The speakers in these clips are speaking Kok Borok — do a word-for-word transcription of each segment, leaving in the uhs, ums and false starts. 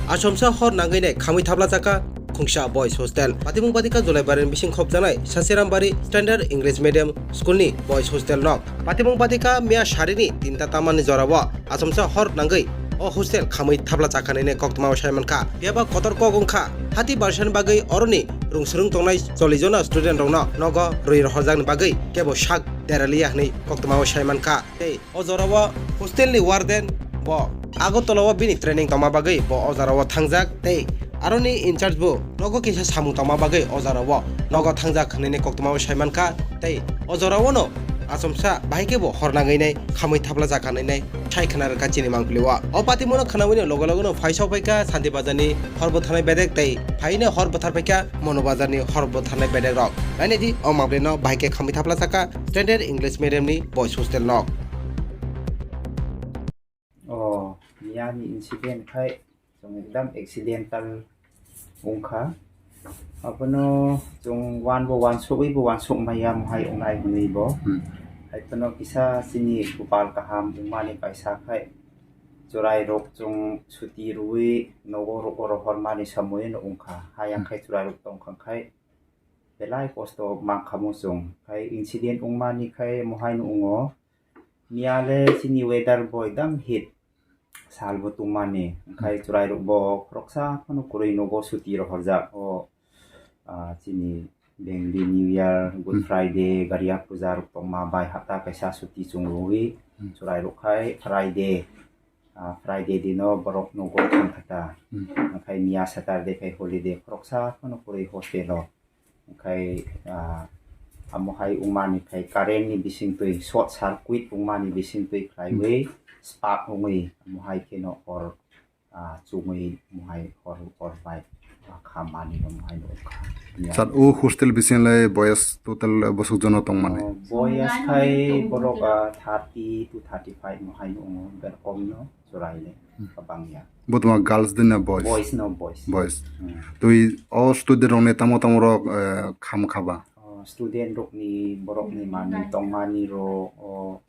Achomsa hor nangwi nai khamwi thaplajak kha khungsa boys hostel. Patimung patika Jolaibarini bising khopjaknai Sasirambari Standard English Medium School ni boys hostel nok. Patimung patika miya sarini tinta tamani jorao achomsa hor nangwi o hostel khamwi thaplajak kha hinwi koktwmao sai mankha. Phiyaba kotor kok wngkha, hati barsani bagwi oroni rwngswrwng tongnai chollish jona student rokno nogo rwi rohorjakni bagwi kebo sak deraliya hinwi koktwmao sai mankha. Tei o jorao hostel ni warden bo Agartala o bini training tongma bagwi bo o jorao thangjak tei aroni in charge bo nogo kisa samung tongma bagwi o jorao nogo thangjak hinwi koktwmao sai mankha tei o jorao no achomsa bahai khe bo hor nangwi nai khamwi thaplajak hinwi nai sai khna rwkha chini mangpili o. O patimono khnawi no loge loge no phai sok phaikha Santi Bazar ni hor bwtharnai bedek tei phaino hor bwthar phaikha Mono Bazar ni hor bwtharnai bedek rok. Nainai di o mangpili no bahai khe khamwi thaplajak kha Standard English Medium ni boys hostel nok. O miyani incident khai chwng ekdam accidental wngkha. Abono chwng uanbo uansugwibo uansuk maya mohai wngnai hwnwibo. Hmm. Haiphano kisa chini kopal kaham wngmani kaisa khai chwrairok chwng suti rwui nogo rohormani somoino wngkha. Hayang khai chwrairok tongkha khai belai kosto mankha muchung. Khai incident wngmani khai mohaino wngo. Miyale chini weather bo ekdam heat salbo tongmani. Khai chwrairok bo khoroksa phano kwrwi nogo suti rohorjak. O, ah, chini Bengali New Year, Good Friday, Garia Puja rok tongma bai hapta kaisa suti chwng rwui chwrairok khai Friday, ah, Friday dino borok nogo thangkha ta. Khai miya Saturday khai holiday khoroksa phano kwrwi hostel o. Khai, ah, amo hai wngmani khai current ni bisingtwi short circuit wngmani bisingtwi khlaiwi spark wngwi amo hai kheno hor, ah, chumui amo hai hor, hor bai, ah, kha manwi amo hai nukha. Sir, o hostel bising lai boyas total bwswk jono tongmani? Oh, boyas khai borok, ah, thirty to thirty five mo hai nukgo, ber kom no. Chwraile kabangya. Bo tongma girls din na boys? Boys no boys. Boys. Hmm. Twi o student rokni tamo tamo rok, eh, kham khaba? O student rokni borokni manwi tongmani rok o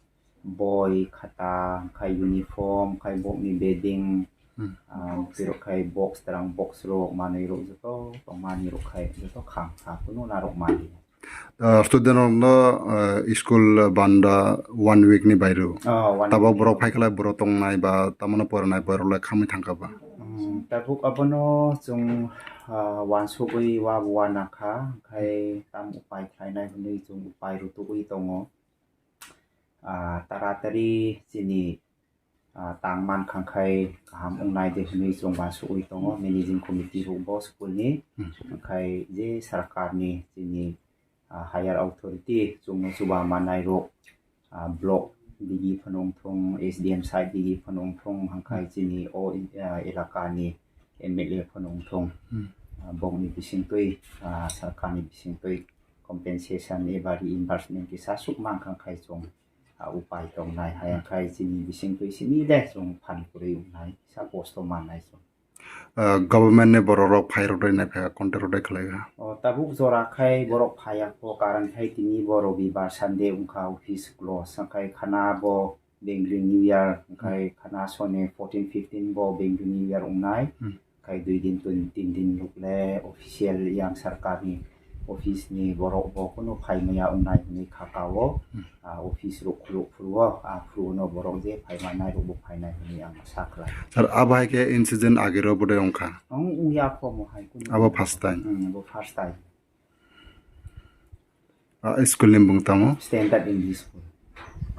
boi, khata, khai uniform, khai bokni bedding, ah, tei rok khai box, terang box rok, manwi rok joto tongmani rok khai joto kham kha, kunu narwk mali. Ah, student rokno, ah, school banda one week ni bairo. Oh, one week ni bairo. Tabok borok phaikhlai borok tongnai ba tamano poranai borok lai khamwi thangkha ba? Hmm, tabuk abono chwng, ah, wansugwi wa bo wanakha, khai tam upai khlainai hwnwi chwng upai rwtugwi tongo. Ah, taratari chini ah, tang mankha khai kaham wngnai de hwnwi chwng uansugwi tongo, managing committee rok bo school ni. Hmm. Khai je sarkar ni chini, ah, higher authority chwngno chuba manai rok, ah, block digi phano wngthung, S D M side digi phano wngthung, hwnkhai chini o, ah, elaka ni M L A phano wngthung. Hmm. Ah, bokni bisingtwi, ah, sarkar ni bisingtwi compensation eba reimbursement kisa suk mankha khai chwng, ah, upai tongnai, haya khai chini bisingtwi simi de chwng phan kwrwi wngnai, sa kosto mannai chwng. Ah, government ni borok rok phai rok dai nai pha contact rok dai khlai ha. O tabuk jora khai borok phaya kho, karon khai tini bo Robibar Sunday wngkha, office close, khai khana bo Bengali New Year, khai khana sone fourteen fifteen bo Bengali New Year wngnai. Hmm. Khai dui din, tin, tin din rok le official yang sarkar ni office ni borok bo kunu phai maya wngnai hwnwi kha ka o. Hmm. Ah, office rok khuluk phuru o, ah, phuru no borok je phai manai rok bo phainai hwnwi ang sa khlai. Sir, abo hai khe incident age ro bodai wngkha? Ang wngya kho mo hai kunu. Abo first time? Hmm, abo first time. Ah, school ni bung tamo? Standard English School.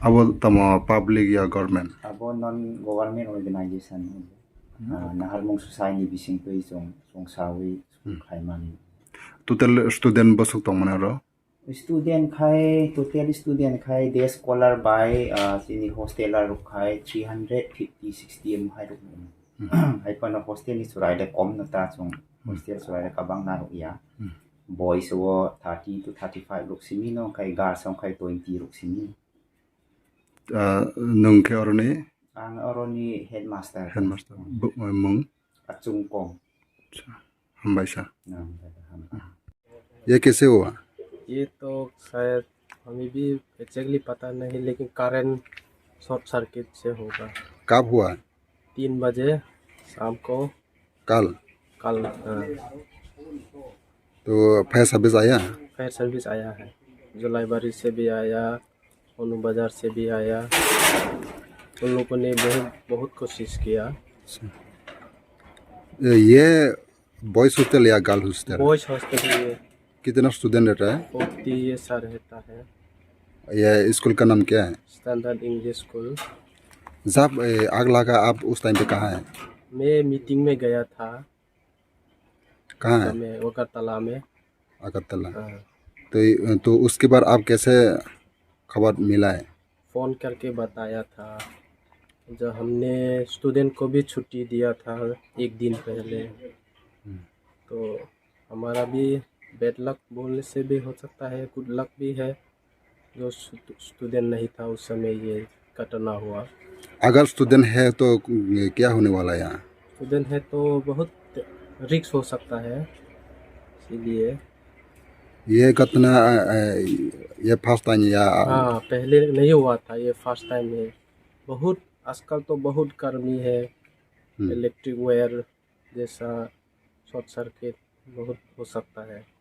Abo tamo public ya government? Abo non government organization. Hmm. Ah, Naharmung Society ni bisingtwi chwng, chwng sawi school khlaimani. Total student bwswk tongmani oro? Student khai, total student khai, day scholar bai, ah, chini hosteler rok khai three hundred fifty, sixty em hai rok. Hmm. Hai phano hostel ni chwrai le kom no ta chwng. Hmm. Hostel chwrai le kabang narwk ya. Hmm. Boys o thirty to thirty five rok simi no, khai girls o khai twenty rok simi. Ah, nwng khe oroni? Ang oroni headmaster. Headmaster. Bo-, mung? Achung Kong. Acha. Hambai sa. Nang, hambai. ये कैसे हुआ? ये तो शायद हमें भी एग्जैक्टली पता नहीं, लेकिन करंट शॉर्ट सर्किट से होगा। कब हुआ? तीन बजे शाम को। कल? कल, हाँ। तो फायर सर्विस आया? फायर सर्विस आया है, जोलाईबारी से भी आया, ओनू बाजार से भी आया। उन लोगों ने बहुत, बहुत कोशिश किया। ये बॉयज हॉस्टल या गर्ल हॉस्टल? बॉयज हॉस्टल है ये। कितना स्टूडेंट रहता है? फोर्टी ऐसा रहता है। ये स्कूल का नाम क्या है? Standard English school. जब, ए, आग लगा, आप उस टाइम पे कहाँ हैं? मैं मीटिंग में गया था। कहाँ है? मैं अगरतला में। अगरतला। हाँ। तो, तो उसके बाद आप कैसे खबर मिला है? फ़ोन करके बताया था। जब हमने स्टूडेंट को भी छुट्टी दिया था एक दिन पहले। हम्म। तो हमारा भी बैड लक बोलने से भी हो सकता है, गुड लक भी है, जो स्टू-, स्टूडेंट नहीं था उस समय ये घटना हुआ। अगर स्टूडेंट है तो क्या होने वाला है यहाँ? स्टूडेंट है तो बहुत रिस्क हो सकता है, इसीलिए। ये घटना, अ, अ, ये फर्स्ट टाइम या? हाँ, पहले नहीं हुआ था, ये फर्स्ट टाइम है। बहुत, आजकल तो बहुत गर्मी है, हम्म। इलेक्ट्रिक वायर जैसा शॉर्ट सर्किट बहुत हो सकता है।